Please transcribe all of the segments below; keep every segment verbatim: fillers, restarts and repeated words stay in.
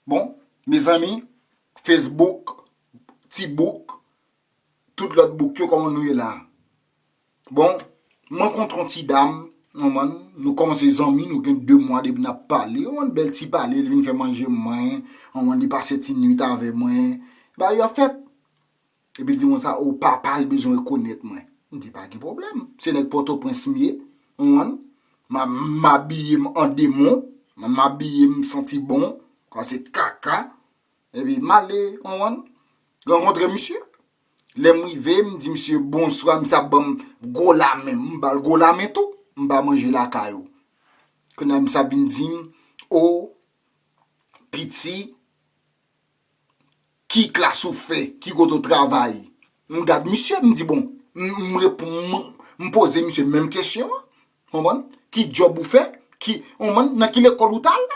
Bon, mezanmi, Facebook, ti bouk, tout lòt bouk yo, kòman nou ye la? Bon, m rankontre yon ti dam, w konprann, nou kòmanse zanmi, nou gen de mwa depi n ap pale, yon bèl ti pale, li vin fè manje mwen, w konprann, li pase ti nwit avè mwen. Bagay yo ap fèt. Epi l di konsa, o, papa l bezwen rekonèt mwen. M di, pa gen pwoblèm. Se nèg Pòtoprens m ye, w konprann? M a-, m abiye m an demon, m abiye m santi bon, kwa se kaka. Epi m ale, w konprann? Rankontre misye. Lè m rive, m di misye bonswa, misye ap ban m gwo lamen. M ba l gwo lamen tou. M ba manje lakay ou. Kounye a misye ap vin di m, o, piti, ki klas ou fè? Ki kote w travay? M gad misye, m di, bon, m, m reponn, m, m poze misye menm kesyon an. Konprann? Ki djòb ou fè? Ki, konprann? Nan ki lekòl ou t al?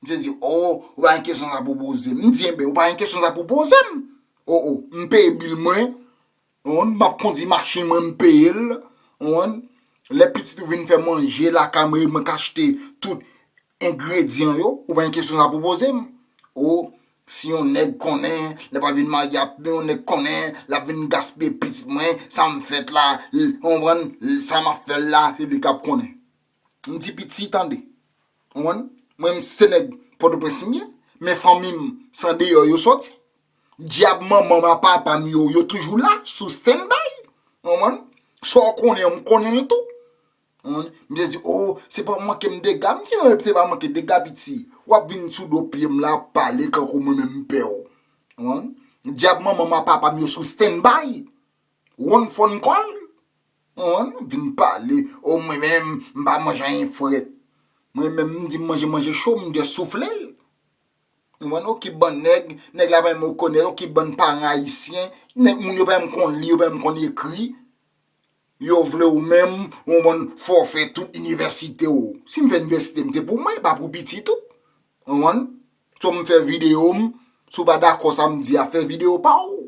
Misye di, o, ou pa gen kesyon sa pou poze m. M di, enben, ou pa gen kesyon sa pou poze m. O, o, m peye bil mwen. Konprann? M ap kondi machin mwen, m peye l. Konprann? Lè pitit ou vin fè manje lakay mwen, mwen k achte tout engredyan yo, ou pa gen kesyon sa pou poze m. O, si yon nèg konnen, lè pa vin marye ap yon nèg konnen, l ap vin gaspiye pitit mwen, sa m fèt la, l, konprann, l, sa m ap fè l la, se li k ap konnen. M di piti, tande. Konprann? Mwen, m se nèg Pòtoprens m ye, men fanmi m, se andeyò yo soti. Dyab manman m a papa m yo, yo toujou la, sou standby. Konprann? Sa w konnen, m konnen l tou. Konprann? Misye di, o, se pa manke m dega. M di, non, se pa manke dega, piti. W ap vin sou do pye m la, ap pale kankou mwen menm m pè w. Konprann? Dyab manman m a papa m yo sou standby. One phone call. Konprann? Vin pale. O, mwen menm, m pa manje anyen frèt. Mwen menm, m di m manje, manje cho, m just soufle l. Konprann? Okip bann nèg, nèg la pa menm rekonèt, okip bann paran ayisyen, nèg moun yo pa menm konn li, yo pa menm konn ekri. Yo vle w menm, ou konprann, fò w fè tout inivèsite w. Si m fè inivèsite m, se pou mwen, e pa pou pitit ou. Konprann? So m fè videyo m, si w pa dakò sa m di a, fè videyo pa w.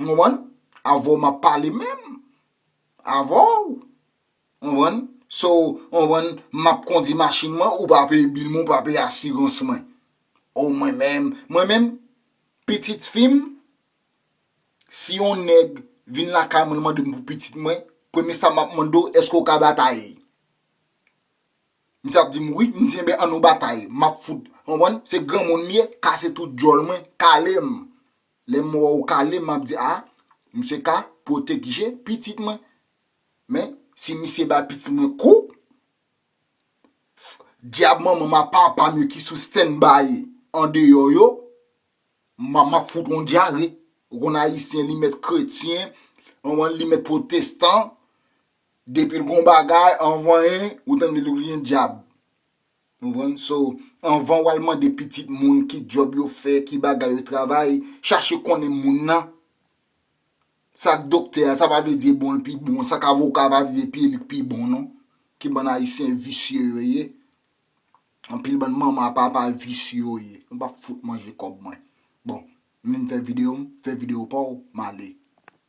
Ou konprann? Avè w m ap pale menm. Avè w. Ou konprann? So, ou konprann, m ap kondi machin mwen, ou pa peye bil mwen, ou pa peye asirans mwen. O mwen menm, mwen menm, pitit fi m, si yon nèg vin lakay mwen, l mande m pou pitit mwen, premye sa m ap mande w, èske w ka batay? Misye ap di m wi, m di enben ann nou batay, m ap fout, konprann? Se granmoun m ye, kase tout djòl mwen, kale m. Lè m wè w kale m, m ap di, a, misye ka pwoteje pitit mwen. Men, si misye bay pitit mwen kou, f-, dyab manman m a papa m yo ki sou standby andeyò yo, m, m ap fout yon dyare. Ou konn ayisyen, li mèt kretyen, ou konn li mèt pwotestan, depi l gon bagay, anvan en, ou tande li gen dyab. Ou konprann? So, anvan w al mande pitit moun ki djòb yo fè, ki bagay yo travay, chache konnen moun nan. Sa k doktè a, sa pa vle di e bon l pi bon. Sa k avoka a pa vle di e pi li k pi bon, non. Ki bann ayisyen visye yo ye. Anpil bann manman a papa visye yo ye. Nou p ap fout manje kòb mwen. Bon, m vin fè videyo m, fè videyo pa w, m ale.